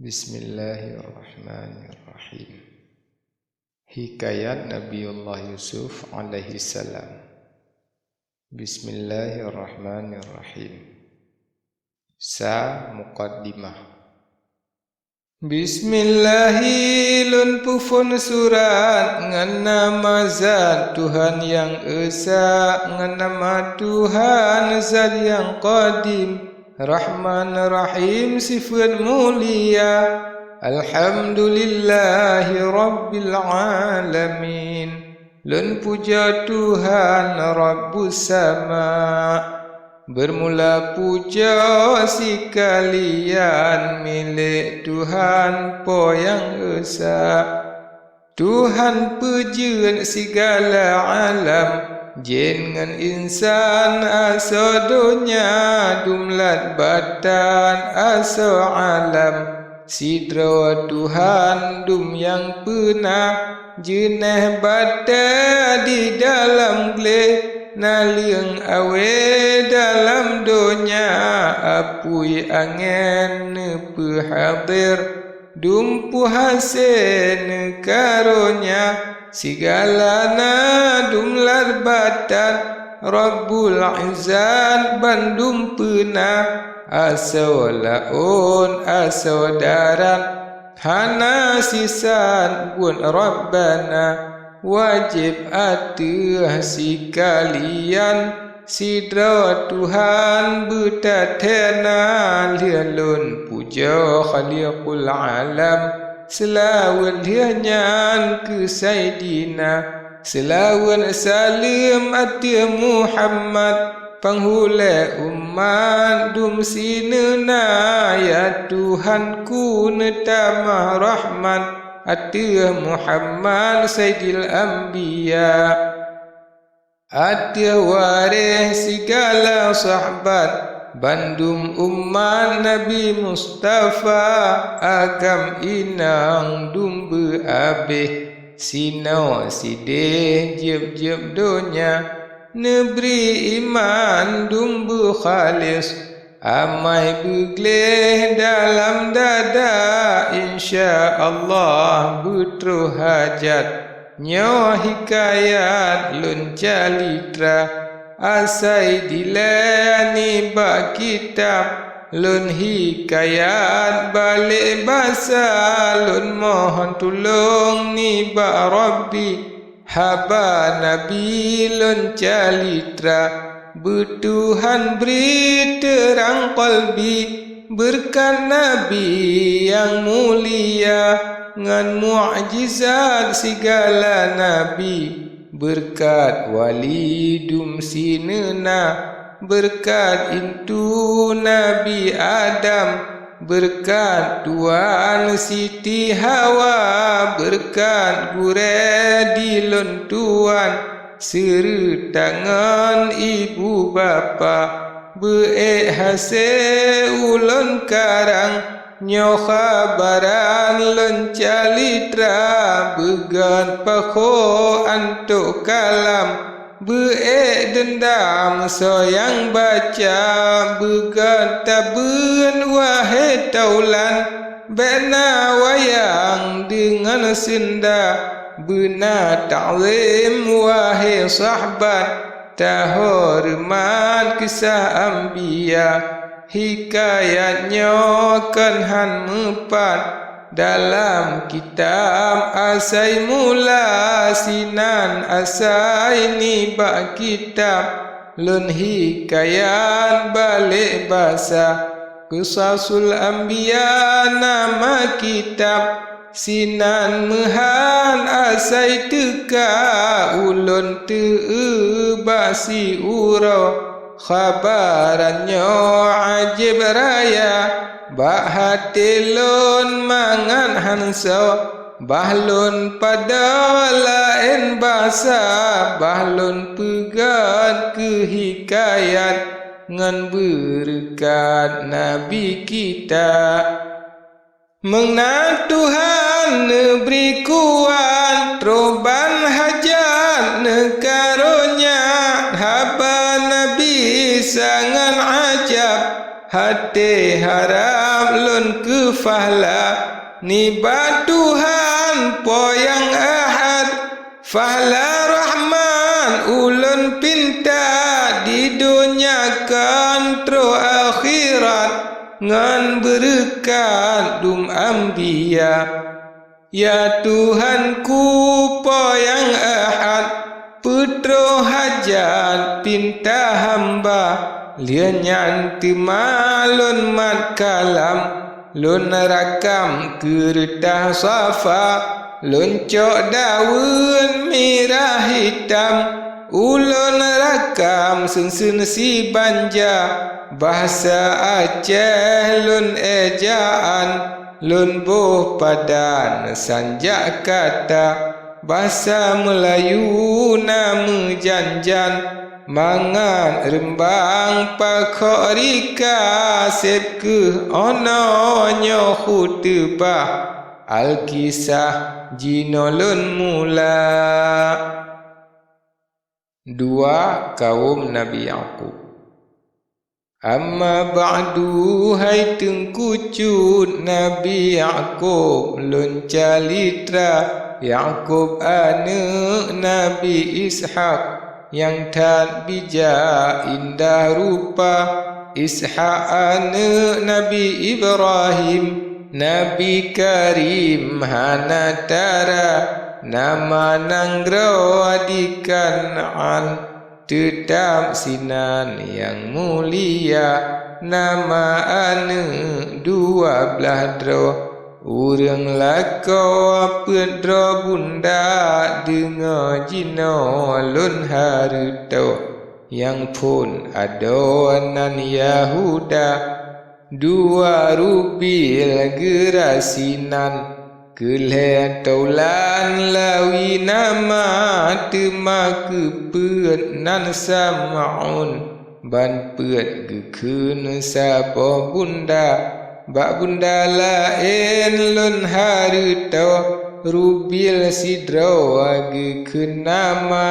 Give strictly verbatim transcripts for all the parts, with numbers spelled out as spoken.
Bismillahirrahmanirrahim. Hikayat Nabiullah Yusuf alaihissalam. Bismillahirrahmanirrahim. Sa muqaddimah. Bismillahi lôn peuphon surat ngon nama zat Tuhan nyang esa, ngon nama Tuhan zat nyang qadim, Rahman Rahim sifeuet mulia. Alhamdulillahi Rabbil Alamin. Lôn pujoe Tuhan Rabbus Sama. Beurmula pujoe sikalian milék Tuhan Po Nyang Esa. Tuhan peujeuet sigala alam, jén ngon insan asoe donya, dumlat batan asoe alam, sidroe Tuhan dum nyang peuna. Jeunèh batée di dalam gleh, naleueng awée dalam donya, apui angén neupeuhadér, dumpeue hase neukaronya, sigala na dumlat batan, Rabbul Izzat bandum peuna, asoe laôn, asoe darat, hana sisat buet Rabbana. Wajéb ateueh sikalian, sidroe Tuhan beutateuena. Lheueh lôn pujoe Khaliqul Alam, seulaweuet lheueh nyan keu Saidina, seulaweuet saleuem ateueh Muhammad, panghulée umat dum sineuna. Ya Tuhanku, neutamah rahmat ateueh Muhammad Saidil Anbiya, ateueh waréh sigala sahbat, bandum umat Nabi Mustafa, agam inong dum beuabéh, sinoe sideh jeueb-jeueb donya, neubri iman dum beukhalis, amai beugleh dalam dada, insya Allah beutroh hajat. Nyoe hikayat lôn calitra, asai dilée nibak kitab. Lôn hikayat balék basa, lôn mohon tulông nibak Rabbi. Haba Nabi lôn calitra, beutuhan bri teurang qalbi, beureukat Nabi nyang mulia, ngon mukjizat sigala nabi, beureukat wali dum sineuna, beureukat intu Nabi Adam, beureukat tuan Siti Hawa, beureukat gurée di lôn tuan, seureuta ngon ibu bapa, beuék hase ulôn karang. Nyoe khabaran lôn calitra, beugét pakho antok kalam, beuék deundam soe nyang baca, beugét tabeuen wahé taulan, bék na wayang deungon seunda, beuna takzim wahé sahbat, tahoreumat kisah anbiya. Hikayat nyoe kon han meupat dalam kitab asai mula, sinan asai nibak kitab lôn hikayat balék basa. Qisasul Anbiya nama kitab, sinan meuhan asai teuka ulôn teu-eu bak siuroe. Khabaran nyoe ajéb raya, bak haté lôn mangat han soe, bah lôn padub laén basa, bah lôn peugét keu hikayat ngon beureukat Nabi kita. Meunang Tuhan neubri kuat, troh ban hajat neukaronya, haba Nabi sangat ajab, haté harab lôn keu fahla nibak Tuhan Po Nyang Ahad. Fahla Rahman ulôn pinta di donya kon troh akhirat ngon beureukat dum anbiya. Ya Tuhanku Po Nyang Ahad, peutroh hajat pinta hamba, lheueh nyan teuma lôn mat kalam, lôn rakam keureutah safa, lôn cok daweuen mirah hitam, ulôn rakam seun-seun sibanja, bahsa Aceh lôn ejaan. Lôn boh padan sanjak kata, basa Meulayu na meujan-jan, mangat reumbang pakhok rika, seb kheueh 'oh noe nyoe khuteubah Alkisah jinoe lôn mula. Dua kawom Nabi Yakub. Amma ba'du, hai teungku cut Nabi Yakub lôn calitra, Yakub aneuëk Nabi Ishak nyang that bijak indah rupa, Ishak aneuëk Nabi Ibrahim, Nabi Karim hana tara, nama nanggroe di Kan'an. Teutab sinan nyang mulia, nama aneuëk dua blaih droe. Ureuëng lakoe peuet droe bunda, deungoe jinoe lôn hareutoe, nyang phon adoe nan Yahuda. Dua rubil geura sinan, keu lhée taulan Lawi nama, teuma keu peuet nan Sam'un, ban peuet geukheun saboh bunda. Bak bunda laén lôn hareutoe, rubil sidroe geukheun nama,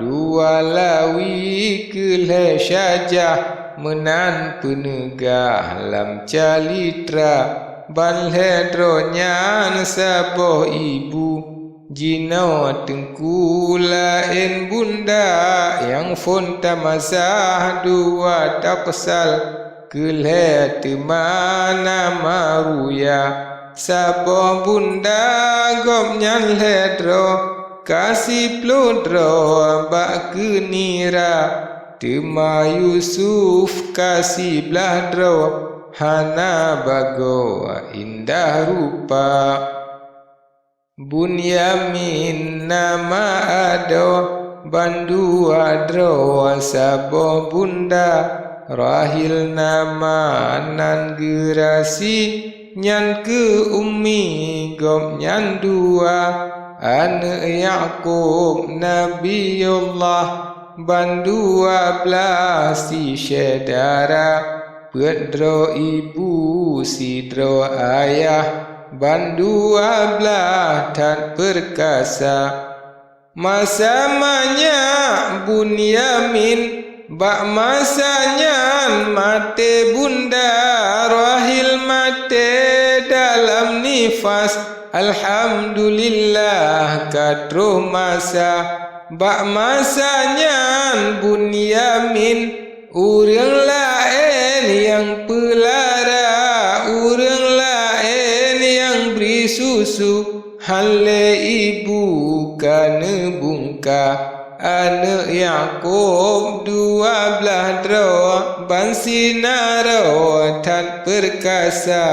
dua Lawi keu lhée syajah, meunan peuneugah lam calitra. Ban lhée droe nyan saboh ibu, jinoe teungku laén bunda, nyang phon tamazah dua taksal, keu lhée teuma nama Ruya. Saboh bunda gobnyan lhée droe, ka siploh droe bak keu nira, teuma Yusuf ka siblaih droe, hana bagoe indah rupa. Bunyamin nama adoe, bandua droe saboh bunda, Rahil nama nan geurasi, nyan keu ummi gobnyan dua, aneuëk Yakub Nabiullah, bandua blaih si syedara, peuet droe ibu sidroe ayah, bandua blaih that peurkasa. Masa manyak Bunyamin, bak masa nyan maté bunda, Rahil maté dalam nifas. Alhamdulillah ka troh masa. Bak masa nyan Bunyamin, ureuëng laén nyang peulara, ureuëng laén nyang bri susu, hán lé ibu ka neubungka. Aneuëk Yakub dua blaih droe, ban sinaroe that peurkasa,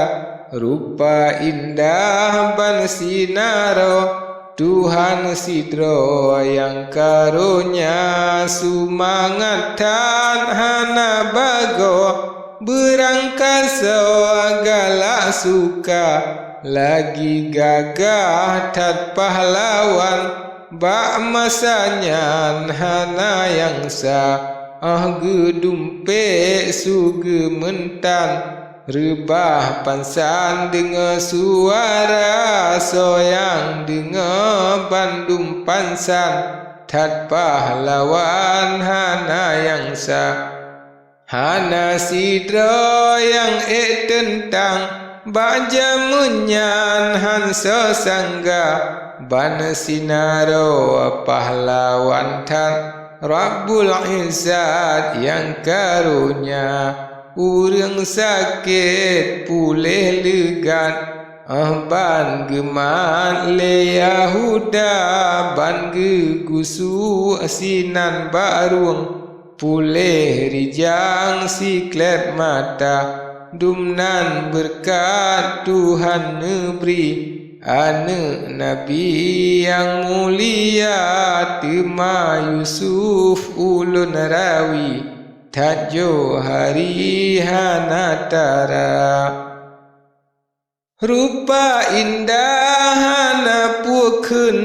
rupa indah ban sinaroe. Tuhan sidroe nyang karonya, seumangat that hana bagoe, beurangkasoe galak suka, lagi gagah that pahlawan. Bak masa nyan hana nyang sa, óh geudumpék su geumeuntan. Reubah pansan deungoe suara, soe nyang deungoe bandum pansan, that pahlawan hana nyang sa. Hana sidroe nyang ék teuntang, Bak jamén nyan han soe sangga, ban sinaroe pahlawan that, Rabbul Izzat nyang karonya. Ureuëng sakét puléh leugat, óh ban geumat lé Yahuda, ban geugusu sinan bak rueng. Puléh rijang siklét mata, dumnan beureukat Tuhan neubri. Aneuëk Nabi nyang mulia, teuma Yusuf ulôn rawi, that jroh hari hana tara. Rupa indah hana peue kheun,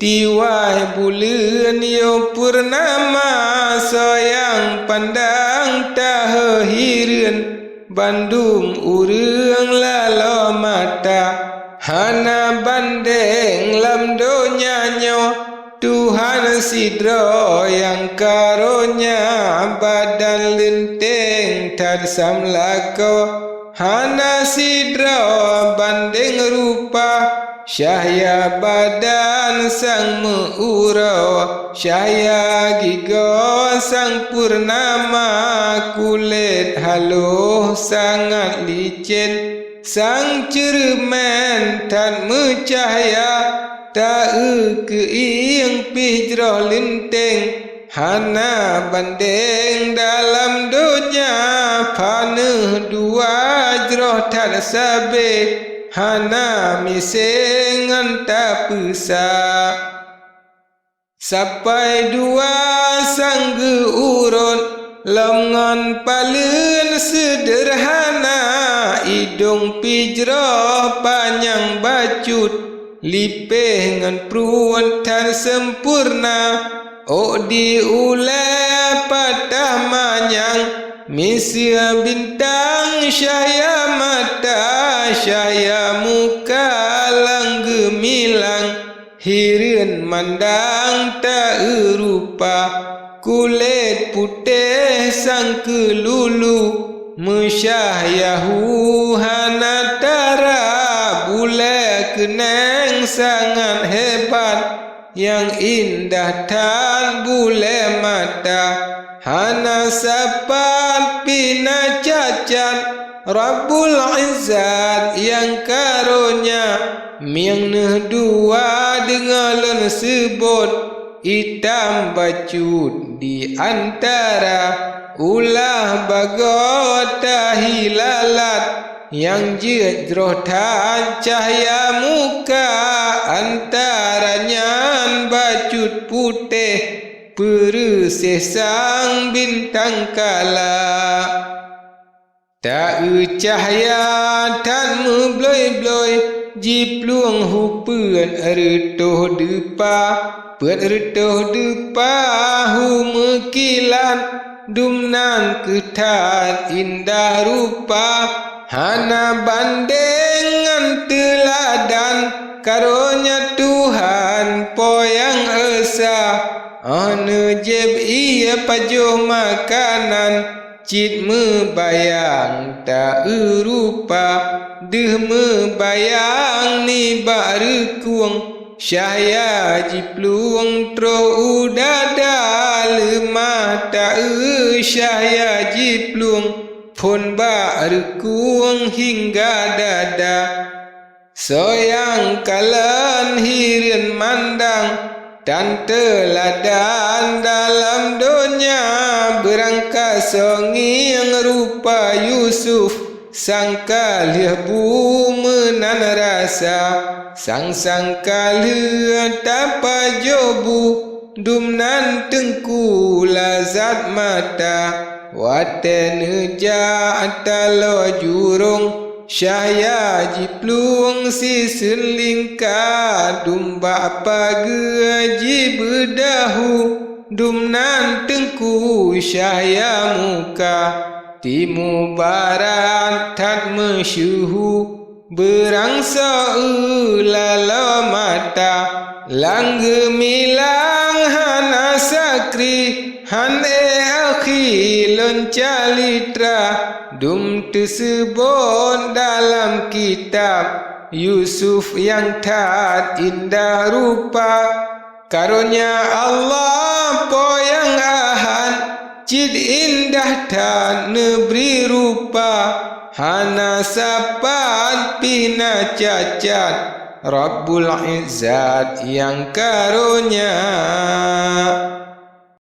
tiwai buleuen yoh purnama, soe nyang pandang taheu hireuen, bandum ureuëng laloe mata. Hana bandeng lam donya nyoe, Tuhan sidroe nyang karonya, badan leunteng that samlakoe. Hana sidroe bandeng rupa, cahya badan sang meu-uroe, cahya gigoe sang purnama, kulét haloh sangat licén, sang ceureumen that meucahya, ta-eu keuieng pih jroh leunteng. Hana bandeng dalam donya, paneuk dua jroh that sabe, hana miseue ngon tapeusa. Sapai dua sang geu-urot, lom ngon paleuen seudeurhana, idong pih jroh panyang bacut, lipéh ngon pruet that sempurna, ôk di ulée patah manyang, miseue bintang cahya mata, cahya muka lam geumilang, hireuen mandang ta-eu rupa. Kulét putéh sang keululu, meucahya hu hana tara, bulée keuneng sangat hebat, nyang indah that bulée mata, hana sapat pih na cacat. Rabbul Izzat nyang karonya, mieng neuh dua deungoe lôn seubot, itam bacut di antara, ulah bagoe tahi lalat, nyang jeuet jroh that cahya muka, antara nyan bacut putéh, peureuséh sang bintang kala. Ta-eu cahya that meublôi-blôi, jiplueng hu peuet reutôh deupa, peuet reutôh deupa hu meukilat, dumnan keuh that indah rupa, hana bandeng ngon teuladan, karonya Tuhan Po nyang Esa, óh neujieb ié pajoh makanan. Cit meubayang ta-eu rupa, deuh meubayang nibak reukueng, cahya jiplueng troh u dada, leumah ta-eu cahya jiplueng phon bak reukueng hingga dada. Soe nyang kalon hireuen mandang, tan teuladan dalam donya, beurangkat soe ngieng rupa Yusuf, sang ka lheueh bu meunan rasa, sang-sang ka lheueh tapajoh bu, dumnan teungku lazat mata, watée neujak taloe jurông, cahya jiplueng siseun lingka, dum bak pageue jibeudahu, dumnan teungku cahya muka, timu barat that meusyeuhu, beurangsoe laloe mata, lam geumilang hana sakri, han éh akhi lôn calitra, Dum teuseubot dalam kitab Yusuf nyang that indah rupa. Karonya Allah Po Nyang Ahad, cit indah that neubri rupa. Hana sapat pih na cacat, Rabbul Izzat nyang karonya.